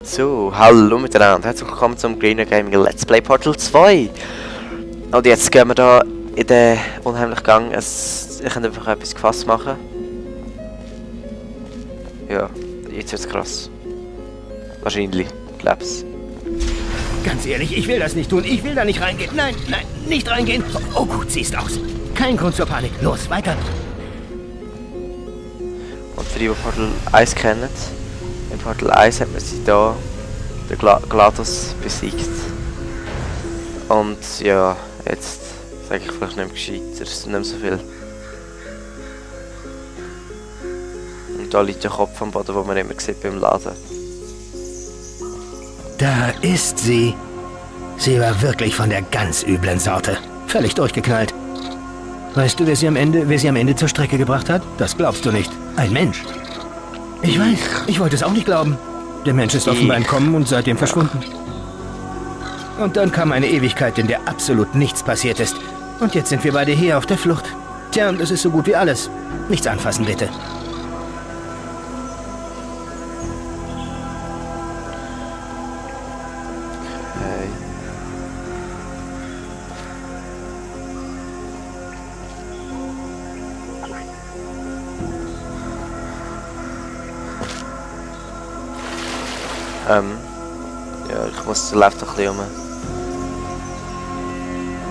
So, hallo miteinander, herzlich willkommen zum Greener Gaming Let's Play Portal 2. Und jetzt gehen wir da in den unheimlichen Gang. Ich kann einfach etwas gefasst machen. Ja, jetzt wird's krass. Wahrscheinlich, glaub's. Ganz ehrlich, ich will das nicht tun. Ich will da nicht reingehen. Nein, nein, nicht reingehen. Oh gut, siehst aus. Kein Grund zur Panik. Los, weiter. Und für die Portal 1 kennen, in Portal 1 hat man sie da, den GLaDOS, besiegt. Und ja, jetzt sage ich vielleicht nicht mehr gescheiter, es ist nicht mehr so viel. Und da liegt der Kopf am Boden, den man immer sieht beim Laden. Da ist sie. Sie war wirklich von der ganz üblen Sorte. Völlig durchgeknallt. Weißt du, wer sie am Ende zur Strecke gebracht hat? Das glaubst du nicht. Ein Mensch. Ich weiß, ich wollte es auch nicht glauben. Der Mensch ist offenbar entkommen und seitdem verschwunden. Und dann kam eine Ewigkeit, in der absolut nichts passiert ist. Und jetzt sind wir beide hier auf der Flucht. Tja, und das ist so gut wie alles. Nichts anfassen, bitte. Ja, ich muss den Left ein bisschen um. Was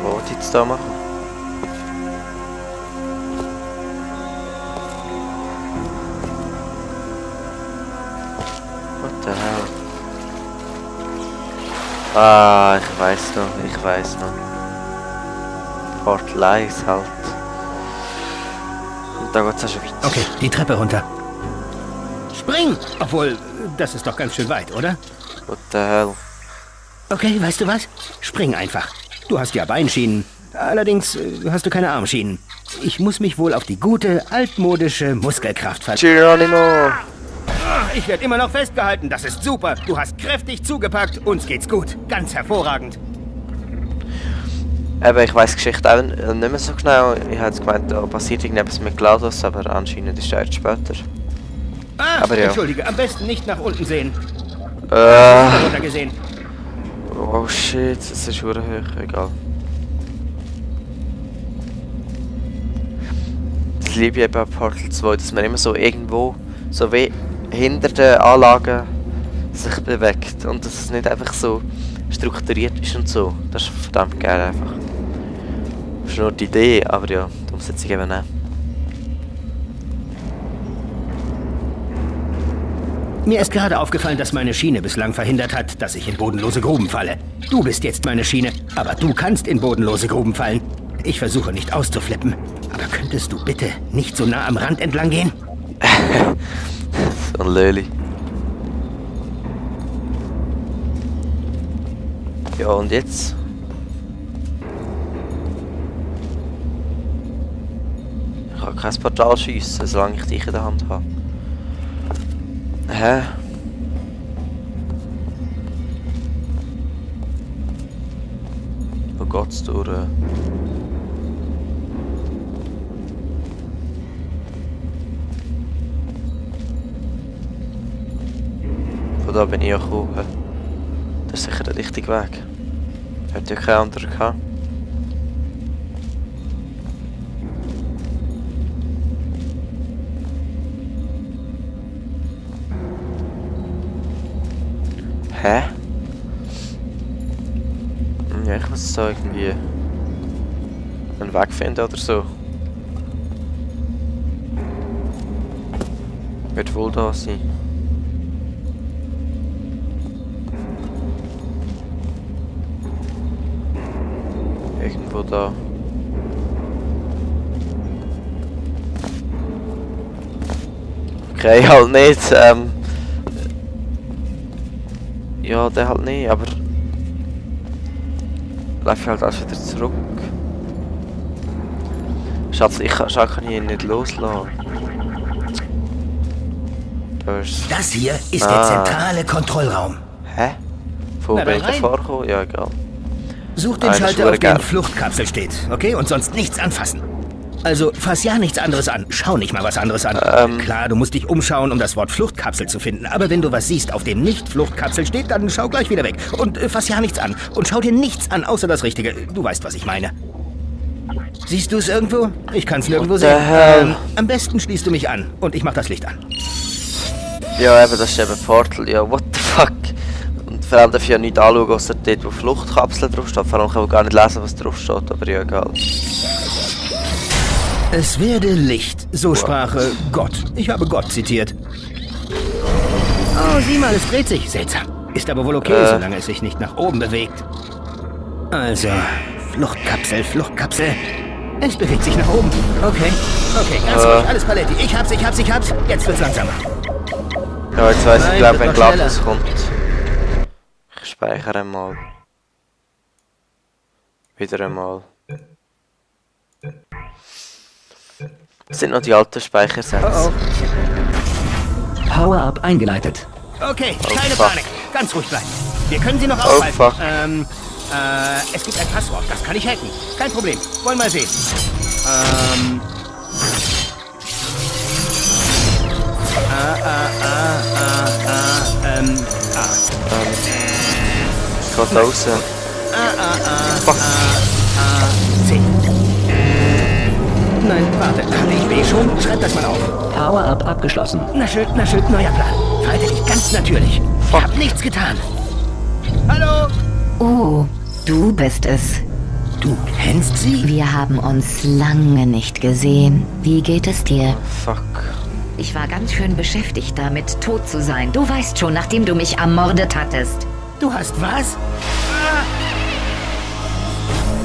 wollte ich jetzt da machen? What the hell? Ah, ich weiß noch. Portal 1 halt. Und da geht's auch schon weiter. Okay, die Treppe runter. Spring! Obwohl, das ist doch ganz schön weit, oder? What the hell? Okay, weißt du was? Spring einfach. Du hast ja Beinschienen. Allerdings hast du keine Armschienen. Ich muss mich wohl auf die gute, altmodische Muskelkraft verlassen. Geronimo! Ich werde immer noch festgehalten. Das ist super. Du hast kräftig zugepackt. Uns geht's gut. Ganz hervorragend. Eben, ich weiss die Geschichte auch nicht mehr so genau. Ich hätte gemeint, da passiert irgendetwas mit GLaDOS, aber anscheinend ist es erst später. Aber ja. Entschuldige, am besten nicht nach unten sehen. Gesehen. Oh shit, das ist schon hoch, egal. Das liebe ich eben an Portal 2, dass man immer so irgendwo, so wie hinter den Anlagen sich bewegt und dass es nicht einfach so strukturiert ist und so. Das ist verdammt geil einfach. Das ist nur die Idee, aber ja, die Umsetzung eben nicht. Mir ist gerade aufgefallen, dass meine Schiene bislang verhindert hat, dass ich in bodenlose Gruben falle. Du bist jetzt meine Schiene, aber du kannst in bodenlose Gruben fallen. Ich versuche nicht auszuflippen, aber könntest du bitte nicht so nah am Rand entlang gehen? So ein Löli. Ja, und jetzt? Ich kann kein Portal schiessen, solange ich dich in der Hand habe. Hä? Wo geht's durch? Von da bin ich ja gekommen. Das ist sicher der richtige Weg. Hat ja keinen anderen gehabt. Hä? Ja, ich muss da irgendwie einen Weg finden oder so. Wird wohl da sein. Irgendwo da. Okay, halt nicht. Ja, der halt nicht, aber läuft halt alles wieder zurück. Schatz, kann ihn nicht loslassen. Das hier ist der zentrale Kontrollraum. Hä? Wo bin ich da vorgekommen? Ja, egal. Such den Schalter, auf dem Fluchtkapsel steht, okay? Und sonst nichts anfassen. Also, fass ja nichts anderes an. Schau nicht mal was anderes an. Klar, du musst dich umschauen, um das Wort Fluchtkapsel zu finden. Aber wenn du was siehst, auf dem nicht Fluchtkapsel steht, dann schau gleich wieder weg. Und fass ja nichts an. Und schau dir nichts an, außer das Richtige. Du weißt, was ich meine. Siehst du es irgendwo? Ich kann es nirgendwo sehen. Am besten schließt du mich an. Und ich mach das Licht an. Ja, eben, das ist eben Portal. Ja, what the fuck? Und vor allem darf ich ja nicht anschauen, außer dort, wo Fluchtkapsel draufsteht. Vor allem kann ich gar nicht lesen, was draufsteht, aber ja, egal. Es werde Licht, so sprach Gott. Ich habe Gott zitiert. Oh, sieh mal, es dreht sich. Seltsam. Ist aber wohl okay, solange es sich nicht nach oben bewegt. Also, Fluchtkapsel, Fluchtkapsel. Es bewegt sich nach oben. Okay, ganz ruhig, alles Paletti. Ich hab's. Jetzt wird's langsamer. Ja, jetzt weiss ich, glaube, wenn schneller. GLaDOS kommt. Ich speichere mal. Wieder einmal. Das sind noch die alten Speichersätze. Power-Up eingeleitet. Okay, keine fuck. Panik. Ganz ruhig bleiben. Wir können sie noch Oh, aufhalten. fuck. Es gibt ein Passwort. Das kann ich hacken. Kein Problem. Wollen mal sehen. Geht raus. Fuck. C. Nein, warte. Hatte ich B schon? Schreib das mal auf. Power-Up abgeschlossen. Na schön, neuer Plan. Verhalte dich ganz natürlich. Ich hab nichts getan. Hallo? Oh, du bist es. Du kennst sie? Wir haben uns lange nicht gesehen. Wie geht es dir? Fuck. Ich war ganz schön beschäftigt damit, tot zu sein. Du weißt schon, nachdem du mich ermordet hattest. Du hast was? Ah.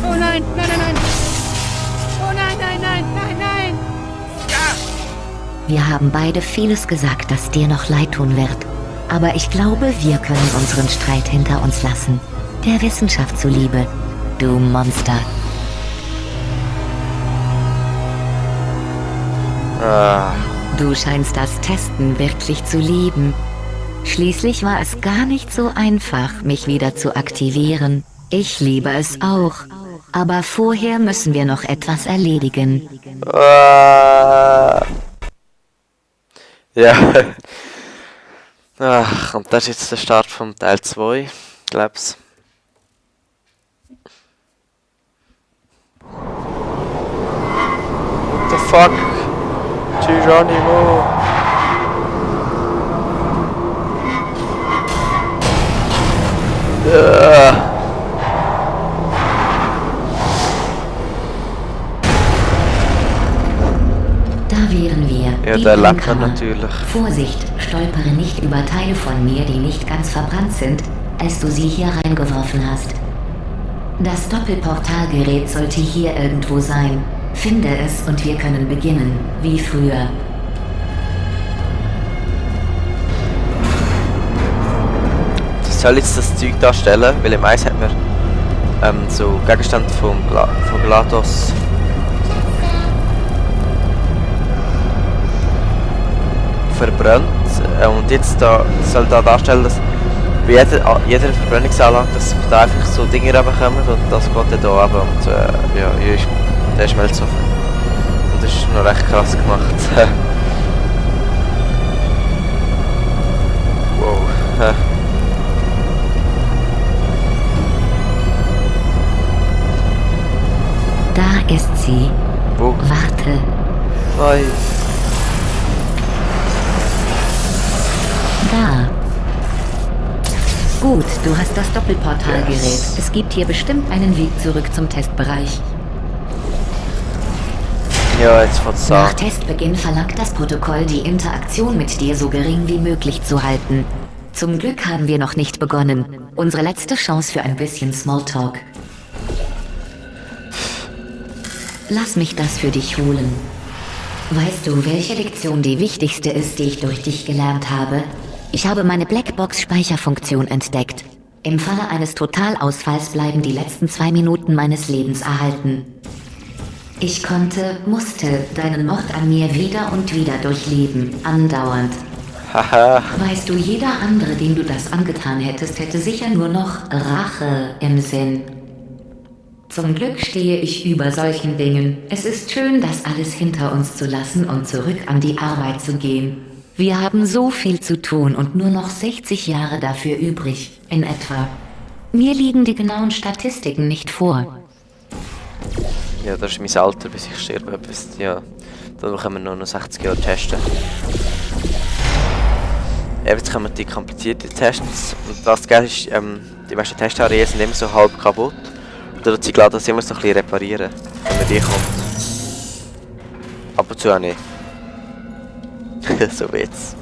Oh nein. Oh nein. Wir haben beide vieles gesagt, das dir noch leid tun wird. Aber ich glaube, wir können unseren Streit hinter uns lassen. Der Wissenschaft zuliebe. Du Monster. Du scheinst das Testen wirklich zu lieben. Schließlich war es gar nicht so einfach, mich wieder zu aktivieren. Ich liebe es auch. Aber vorher müssen wir noch etwas erledigen. Ja. Ach, und das ist jetzt der Start vom Teil 2, glaub's. What the fuck? Geronimo. Da wären wir. Ja, Die der lebt Bankkammer. natürlich. Vorsicht, stolpere nicht über Teile von mir, die nicht ganz verbrannt sind, als du sie hier reingeworfen hast. Das Doppelportalgerät sollte hier irgendwo sein. Finde es und wir können beginnen, wie früher. Das soll jetzt das Zeug darstellen, weil im Eis hat man so Gegenstände von GLaDOS. Verbrannt. Und jetzt soll da darstellen, dass bei jeder Verbrennungsanlage, dass da einfach so Dinge runterkommen und das geht dann hier runter und ja, der schmelzt so. Und das ist noch recht krass gemacht. Wow. Da ist sie. Wo? Warte. Nein. Da. Gut, du hast das Doppelportalgerät. Yes. Es gibt hier bestimmt einen Weg zurück zum Testbereich. Ja, jetzt wird's Nach an. Testbeginn verlangt das Protokoll, die Interaktion mit dir so gering wie möglich zu halten. Zum Glück haben wir noch nicht begonnen. Unsere letzte Chance für ein bisschen Smalltalk. Lass mich das für dich holen. Weißt du, welche Lektion die wichtigste ist, die ich durch dich gelernt habe? Ich habe meine Blackbox-Speicherfunktion entdeckt. Im Falle eines Totalausfalls bleiben die letzten 2 Minuten meines Lebens erhalten. Ich musste deinen Mord an mir wieder und wieder durchleben, andauernd. Haha. Weißt du, jeder andere, dem du das angetan hättest, hätte sicher nur noch Rache im Sinn. Zum Glück stehe ich über solchen Dingen. Es ist schön, das alles hinter uns zu lassen und zurück an die Arbeit zu gehen. Wir haben so viel zu tun und nur noch 60 Jahre dafür übrig, in etwa. Mir liegen die genauen Statistiken nicht vor. Ja, das ist mein Alter, bis ich sterbe. Ja, dann können wir noch 60 Jahre testen. Jetzt kommen die komplizierten Tests. Und was geil ist, die meisten Testareas sind immer so halb kaputt. Und dann lassen das immer so ein bisschen reparieren, wenn man die kommt. Ab und zu auch nicht. So wie jetzt.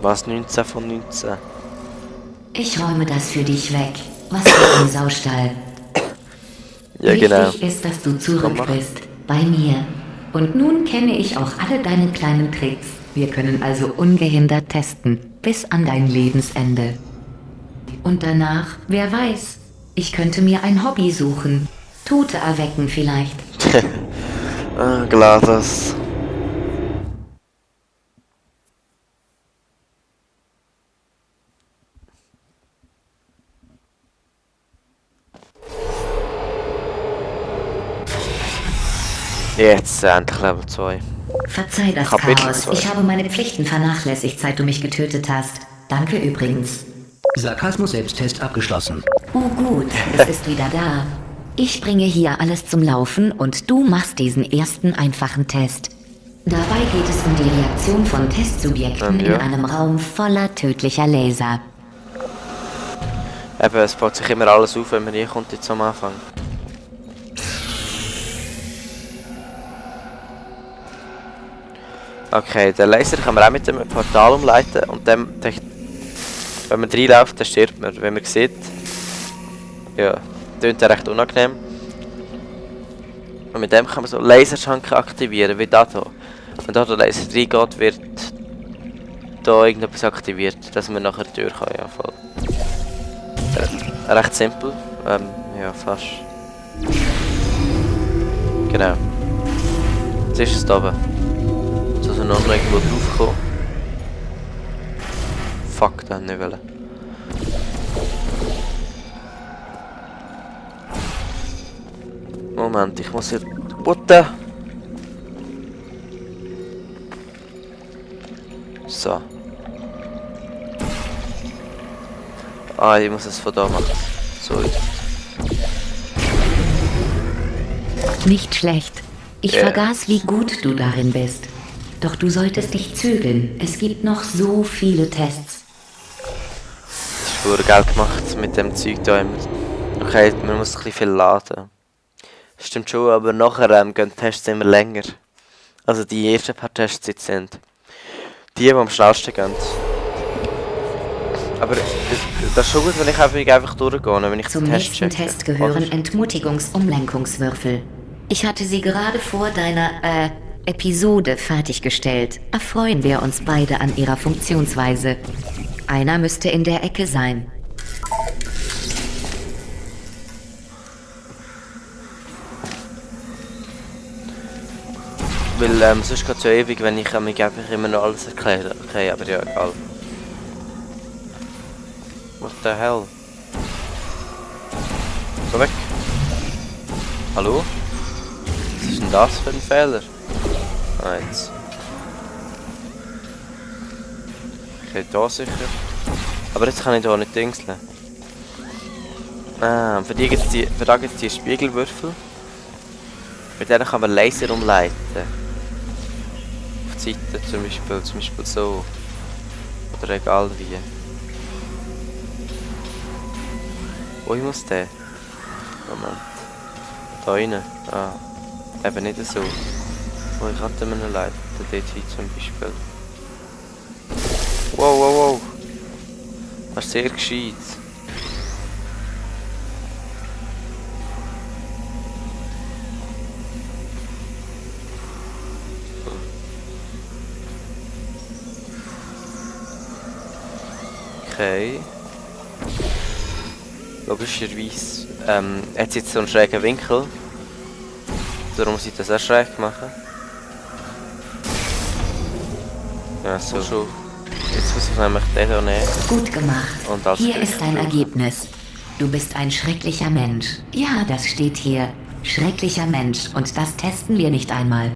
Was 19 von 19? Ich räume das für dich weg. Was für ein Saustall. Ja, Wichtig genau. ist, dass du zurück Komm, mach. bist. Bei mir. Und nun kenne ich auch alle deine kleinen Tricks. Wir können also ungehindert testen. Bis an dein Lebensende. Und danach, wer weiß. Ich könnte mir ein Hobby suchen. Tote erwecken vielleicht. Ah, GLaDOS. Jetzt endlich Level 2. Verzeih das Kapitel Chaos. 2. Ich habe meine Pflichten vernachlässigt, seit du mich getötet hast. Danke übrigens. Sarkasmus-Selbsttest abgeschlossen. Oh gut, es ist wieder da. Ich bringe hier alles zum Laufen und du machst diesen ersten einfachen Test. Dabei geht es um die Reaktion von Testsubjekten Ja. in einem Raum voller tödlicher Laser. Eben, es baut sich immer alles auf, wenn man hier kommt jetzt am Anfang. Okay, den Laser kann man auch mit dem Portal umleiten und dann, wenn man reinläuft, dann stirbt man. Wenn man sieht, ja, klingt ja recht unangenehm. Und mit dem kann man so Laserschranken aktivieren, wie da hier. Wenn da der Laser reingeht, wird da irgendetwas aktiviert, dass man nachher die Tür kann, ja voll. Recht simpel, ja fast. Genau. Jetzt ist es da oben. Jetzt muss man noch irgendwo drauf kommen. Fuck, das nicht wollen. Moment, ich muss hier... What the... So. Ah, ich muss es von da machen. So. Nicht schlecht. Ich Ja. vergaß, wie gut du darin bist. Doch du solltest dich zügeln. Es gibt noch so viele Tests. Das ist pur Geld gemacht mit dem Zeug da immer. Okay, man muss ein bisschen viel laden. Das stimmt schon, aber nachher gehen die Tests immer länger. Also die ersten paar Tests jetzt sind. Die am schnellsten gehen. Aber das ist schon gut, wenn ich einfach durchgehe, wenn ich Zum den Test nächsten checke. Test gehören Oder? Entmutigungs-Umlenkungswürfel. Ich hatte sie gerade vor deiner, Episode fertiggestellt. Erfreuen wir uns beide an ihrer Funktionsweise. Einer müsste in der Ecke sein. Weil sonst geht es ja ewig, wenn ich mich einfach immer noch alles erkläre. Okay, aber ja, egal. What the hell? Geh weg. Hallo? Was ist denn das für ein Fehler? Ah, jetzt. Okay, da sicher. Aber jetzt kann ich da nicht dingseln. Ah, für da gibt's die Spiegelwürfel. Mit denen kann man Laser umleiten. Auf die Seite zum Beispiel so. Oder egal wie. Wo ich muss der? Moment. Da rein. Ah. Eben nicht so. Wo ich hatte mir leiten. Dort hin zum Beispiel. Wow, wow, wow. Das ist sehr gescheit. Okay. Logischerweise hat es jetzt so einen schrägen Winkel. Darum muss ich das auch schräg machen. Ja, so schon. Jetzt muss ich nämlich den hier nehmen. Gut gemacht. Und das Hier krieg ist dein ich. Ergebnis. Du bist ein schrecklicher Mensch. Ja, das steht hier. Schrecklicher Mensch. Und das testen wir nicht einmal.